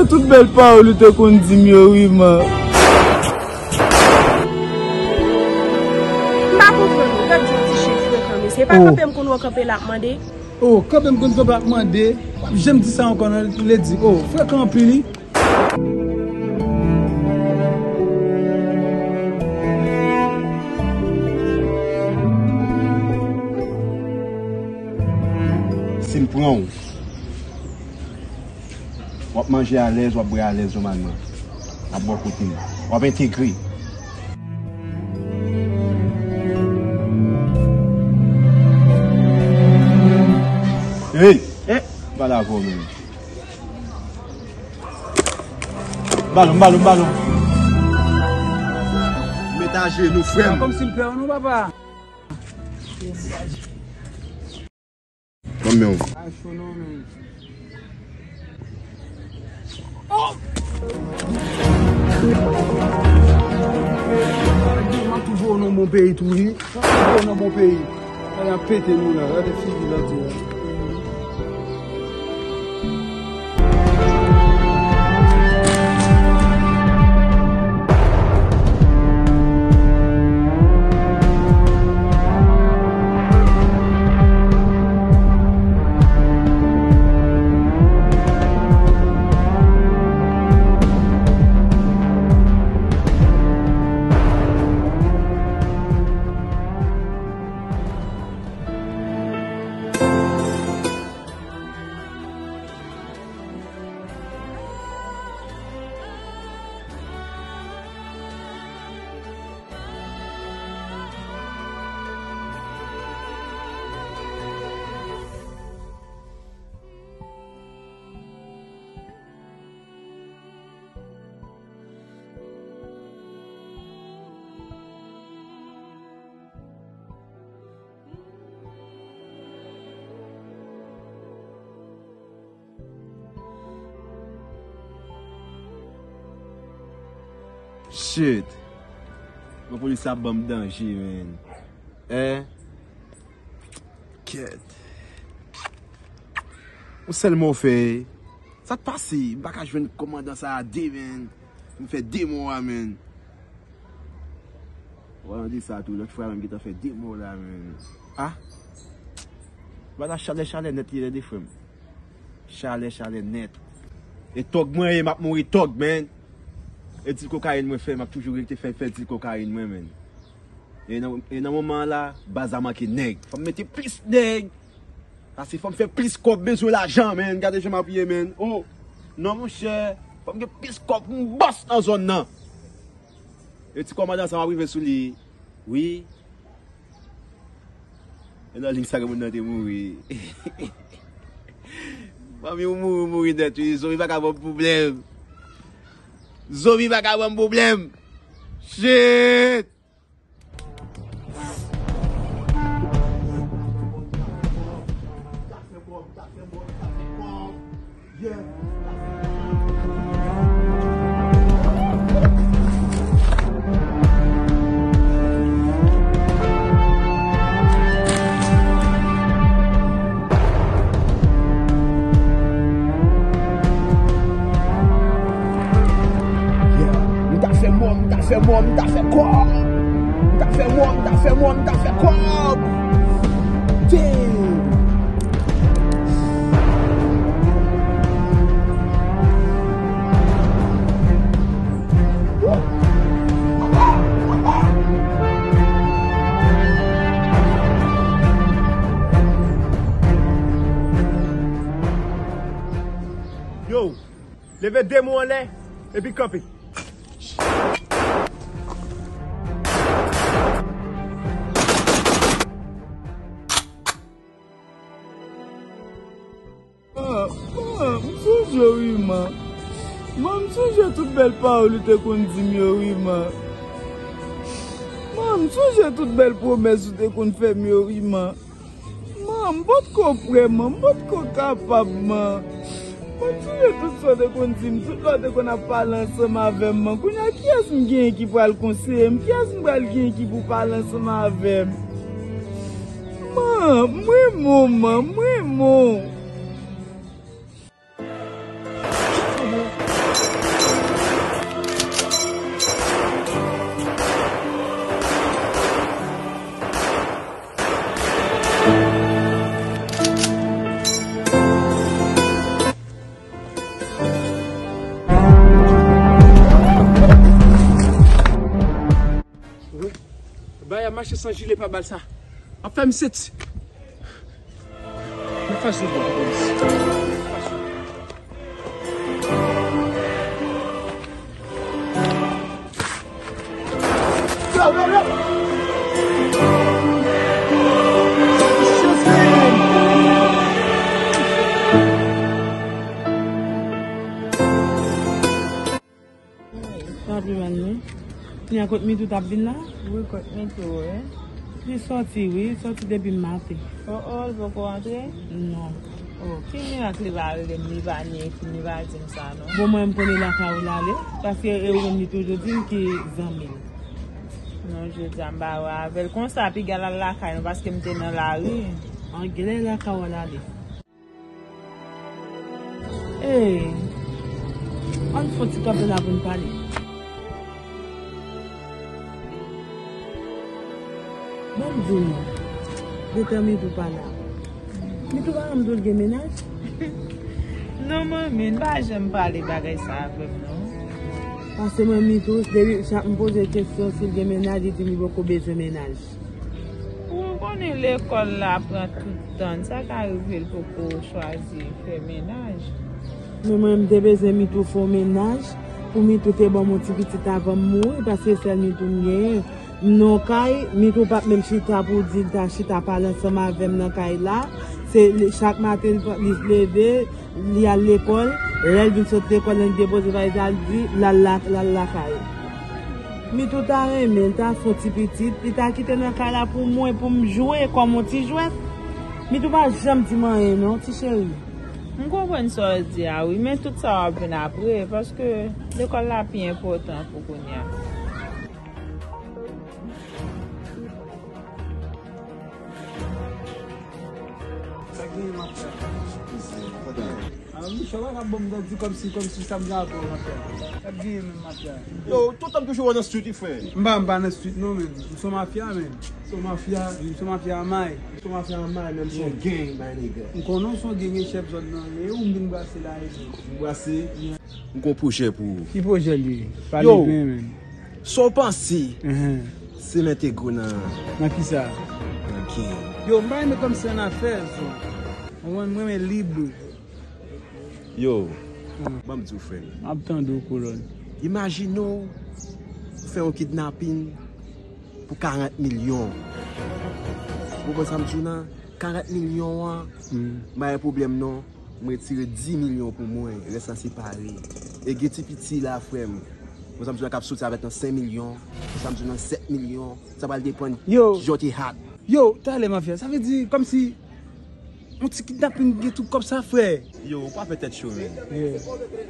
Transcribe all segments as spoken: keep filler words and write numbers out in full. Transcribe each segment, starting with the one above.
Tout bèl pawòl ou te konn di m yo, wi, man. M pa konprann ou. Gad yon ti chen frekan, mesye. E pa kanpe m konn wè w kanpe la ap mande? Oh, kanpe m konn kanpe ap mande. W ap janm di sa ankò, non, Lady. Oh, frekan anpil, wi. Si m pran w, w ap manje alèz, w ap bwè alèz nòmalman. W ap bò kote m. W ap entegre. Hey! Eh! Pale avè w menm. Balon, balon, balon. Met ajenou, frè m. Kòmsi l pè w non, papa. Ban m men w. Pa cho non, men. Oh! M ap tou voye w nan bon peyi tou, wi. M ap tou voye w nan bon peyi. Gade ap pete nou la, gade figi la di la. Shit. Bon, polis la ap ban m danje, man. Eh? Kèt. Yon sèl mò fè. Sa k pase? M pa ka jwenn kòmandan sa a de, man. M fè de mò a, man. Ou pa di sa tou, lòt fwa menm gentan fè de mò la, man. Ah. Bagay la chalè, chalè nèt li ye, tande, frè m. Chalè, chalè nèt. E tòg mwen ye, m ap mouri tòg, man. E dil kokayin mwen fè, m ap toujou rete fè, fè dil kokayin mwen, man. E nan, e nan moman an la, baz la manke nèg. Fò m mete plis nèg. Paske fò m fè plis kòb, bezwen lajan, man. Gade jan m ap ye, man. Oh, non, monchè. Fò m gen plis kòb pou m bòs nan zòn nan. E ti kòmandan sa, m ap rive sou li. Wi. E nan liy sa, moun nan te mouri. Fanmi, ou mouri, ou mouri nèt, wi. Zonbi pa ka ban m pwoblèm. Zonbi pa ka ban m pwoblèm. Shit! Yeah. M ta fè mò, m ta fè mò, m ta fè kòb. M ta fè mò, m ta fè mò, m ta fè kòb. Damn. Yo, leve de men w anlè, epi kanpe. Man, man, m sonje w wi, man. Man, m sonje tout bèl pawòl ou te konn di m yo wi, man. Man, m sonje tout bèl pwomès ou te konn fè m yo wi, man. Man, m potko prè, man. M potko kapab, man. Man, m sonje tout sa w te konn di m, tout lè w te konn ap pale ansanm avè m, man. Kounye a, kiyès m genyen ki pral konseye m? Kiyès m pral genyen ki pou pale ansanm avè m? Man, m renmen w, man, m renmen w. Mache san jile pa bal sa. Ap fè m senti. Mwen fache pou polis. Pa pi mal non. Kounye a kot Mitou t ap vin la? Wi, kot Mitou, wi. Li sòti, wi, li sòti depi maten. O, o, li poko rantre? Non. O, ki mirak li pa rele m, li pa ni ekri m, li pa di m sa non. Bon, mwen m konnen lakay ou l ale, paske e ou menm li toujou di m ki zanmi l. Non, jodi a m pa wè avè l. Konsa, piga l al lakay nou, paske m te nan lari. An, genlè lakay ou l ale. Ey, ann fè yon ti kanpe la pou n pale. Ban m di w non, detan Mitou pa la. Mitou pa janm di w l gen mennaj? Non, manmi, n pa janm pale bagay sa avè m, non. Paske mwen, Mitou, depi chak m poze l kesyon si l gen mennaj, li di m li poko bezwen mennaj. Ou konnen lekòl la pran tout tan l, sa ka rive l poko chwazi fè mennaj. Men mwen, m te bezwen Mitou fè yon mennaj, pou Mitou te ban m yon ti pitit avan m mouri, paske se sèl Mitou m genyen. M nan yon kay, Mitou p ap menm chita pou di l ta chita pale ansanm avè m nan kay la. Se li, chak maten, li, li leve, li al lekòl, lè l vin sot lekòl, li depoze valiz la, li di l al la, l al lakay. Mitou ta renmen l ta fè yon ti pitit, li ta kite nan kay la pou mwen, pou m jwe kòm yon ti jwèt. Mitou pa janm di m anyen non, ti cheri. M konprann sa w di a wi, men tout sa w ap jwenn apre, paske lekòl la pi enpòtan pou kounye a. Sa k genyen, m ap fè? Ah, Michel, w pa ka ban m di kòmsi, kòmsi sa m gen avè w, m ap fè. Sa k genyen menm, m ap fè? Yo, tout tan m toujou wè w nan street wi, frè. M pa, m pa nan street non, men. M se yon mafya, men. M se yon mafya, m se yon mafya a may. M se yon mafya a may, men m se yon gang, my nigga. M konnen w se yon gang e chèf zòn nan, e ou m vin brase la, e. M brase? M gon pwojè pou ou. Ki pwojè l ye? Pale byen, men. Sa w panse? Enhen. Se lè te gwo nan. Nan ki sa? Nan gang. Yo, m pa renmen kòmsi annafè, so. Ou konprann, mwen renmen lib. Yo, ban m di w, frè m. M ap tande w, kolòn. Imajine w, ou fè yon kidnapin pou karant milyon. Ou konprann sa m di w nan? Karant milyon an, m pa gen pwoblèm non. M retire dis milyon pou mwen, rès la separe. E gen ti piti la, frè m. Bon, sa m di w nan k ap soti avèk nan senk milyon, sa m di w nan sèt milyon, sa pral depann kijan w te hat. Yo, talè mafya, sa vle di kòmsi yon ti kidnapin gen tout kòb sa, frè. Yo, ou pa fè tèt cho, men. Yeah.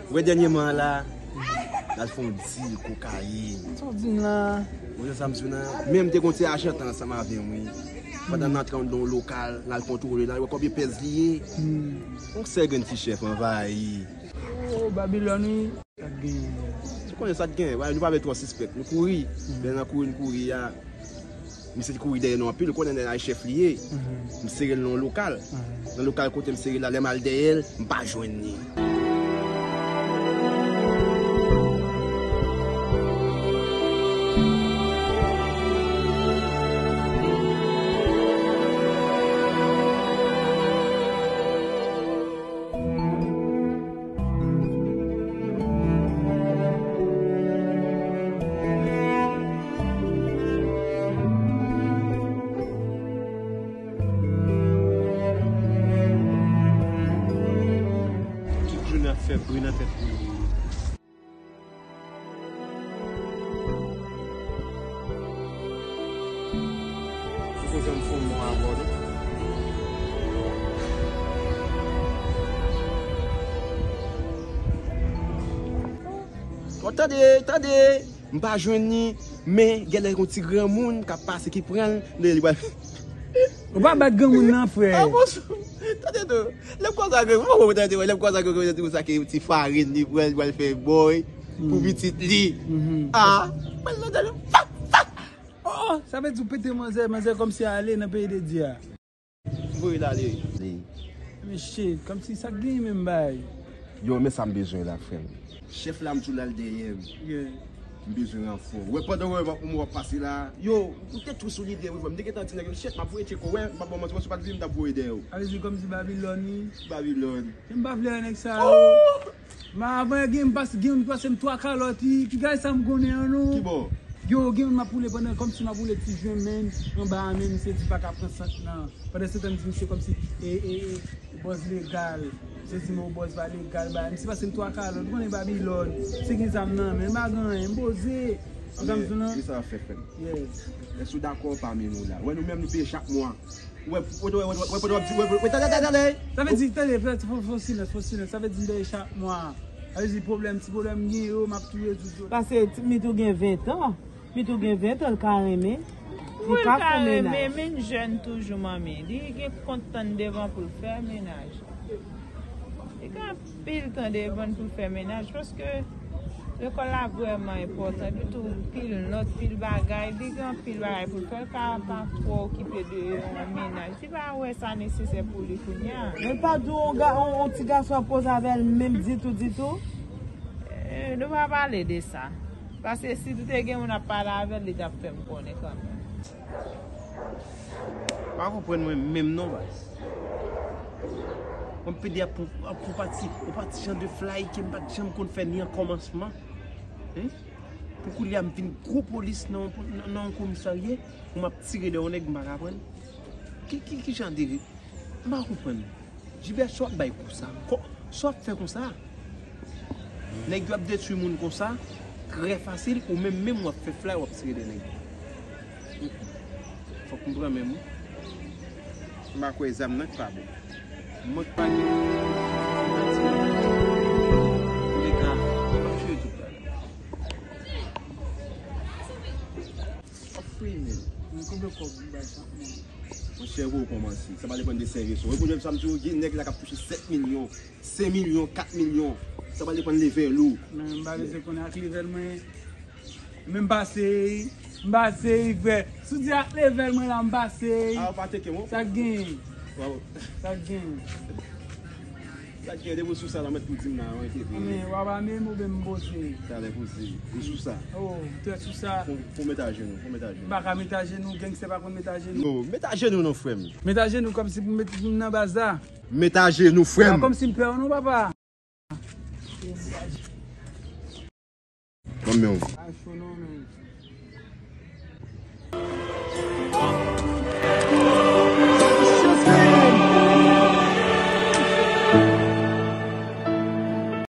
Ou wè dènyèman an la, n al fè yon dil kokayin. Sa w di m la? Ou wè sa m di w nan? Men m te gon ti ajantan ansanm avè m, wi. Pandan n antre anndan yon lokal, n al kontwole, n al wè konbyen pèz li ye. Hmm. Yon sèl grenn ti chèf anvayi. Oh, Babilòn, wi. Sa k genyen? Ou konnen sa k genyen, nou pa vle twò sispèk. Nou kouri. Hmm. Lè n kouri, n kouri a. Misye te kouri dèyè nou anpil, ou konnen nèg la chèf li ye. Mhm. M sere l nan yon lokal. Mhm. Nan lokal kote m sere l la, lè m al dèyè l, m pa jwenn li. Tout jounen ap fè bri nan tèt mwen. Sipoze m fè yon mo avè w, non? Oh, tande, tande! M pa jwenn li, men genlè yon ti granmoun k ap pase ki pran l, li pral. Ou pa bat granmoun nan, frè. Ah, bon, tande tou. Lè m kwaze ak granmoun, tande, lè m kwaze ak granmoun, tande, sa ke ti farin li pran, li pral fè bòy pou pitit li. Ah, mwen nan tande, fak, fak. Oh, oh, sa vle di w pete manzè, manzè kòmsi ale nan peyi de Dye a. Voye l ale. Mesye, kòmsi sa k genyen menm bay. Yo, men sa m bezwen la, frè m. Chèf la, m di w l al dèyè m. Yeah. M bezwen ranfò. Wè, pandan wè m ap pase la. Yo, ou te tou sou lide, wi, frè. M te gentan di nèg yo, shit, m ap voye tcheko. Wè, m ap ba w manti, wè, si w pa t vini, m t ap voye dèyè w. Sa vle di kòmsi Babilòn, wi. Babilòn. M pa vle wè nèg sa yo. Oh! Men avan, gen m pase, gen youn ki pase m twa kalòt, wi. Piga sa m konnen an, non. Ki bò? Yo, gen youn m ap woule pandan, kòmsi m ap woule ti jwen, men, anba a, men, misye di pa ka pran sant nan. Pandan se tan, m di misye kòmsi, e, e, e, bòz legal. Misye di m, o, bòz pa legal, ba, misye pase m twa kalòt, ou konnen Babilòn. Misye gen zam nan men, m pa gen anyen, m poze. Ou konprann sa m di w lan? Ki sa w ap fè, frè m? Yes. Èske w dakò pami nou la? Wè, nou menm, nou peye chak mwa. Wè, wè, wè, wè, wè, wè, wè, wè, tande, tande, tande. Sa vle di, tande, fè, fè, fè silans, fè silans. Sa vle di, m peye chak mwa. Sa vle di, pwoblèm, ti pwoblèm m gen yo, m ap tou rezoud yo. Paske ti, Mitou gen ven tan. Mitou gen ven tan, l ka renmen. Li pa fè mennaj. Wi, l ka renmen, men l jèn toujou, manmi. Li gen kont tan devan pou l fè mennaj. Li gen anpil tan devan l pou l fè mennaj, paske lekòl la vrèman enpòtan. Epi tou, pil nòt, pil bagay. Li gen anpil bagay pou l fè. L ka pa twò okipe de yon mennaj. Li pa wè sa nesesè pou li kounye a. Men l pa di w yon ga-, yon, yon ti gason ap koze avè l menm ditou, ditou? Eh, nou pa pale de sa. Paske si te gen moun ap pale avè l, li t ap fè m konnen kanmenm. M pa konprann mwen menm non, baz. Mwen pede ap pou, ap pou pati, yon pati jan de fly ke m pa t janm konn fè ni an kòmansman. Hein? Pou koulye a m vin gwo polis nan, nan, nan yon komisarye, pou m ap tire de yon nèg m pa ka pran. Ki, ki, ki jan de, m pa konprann. Jibè, sa w ap bay kou sa? Kò, sa w ap fè konsa? Nèg yo ap detwi moun konsa, trè fasil, ou menm, menm w ap fè fly, w ap tire de nèg yo. Mm, mm. Fòk m pran men m, wi. M pa kwè zam nan k pa bon. Mwen k pa gen. Antouleka, m ap jere tout bagay. Ap fouye men. Mwen konbyen kòb m bay chak mwa? Monchè, ou kòmanse. Sa pa depann de sèvis ou. Ou konn sa m di w, gen nèg la k ap touche sèt milyon, senk milyon, kat milyon. Sa pa depann level ou. Men m pa bezwen konnen ak level mwen. Men m pase, m pase, frè. Si w di ak level mwen la, m pase. A, ou pa teke m, wi. Sa k gen? Sa k gen? Sa k gen, depi w sou sa la, mèt pou di m la, ankyete. Men, w ap ame m oubyen m poze? Talè poze. Ou sou sa? Oh, m trè sou sa. Fò, fò met ajenou, fò met ajenou. M pa ka met ajenou, gangstè pa konn met ajenou. Non, met ajenou non, frè m. Met ajenou kòmsi pou met pou m nan baz la. Met ajenou, frè m. Kòmsi m pè w non, papa. Ban m men w. A cho non, men.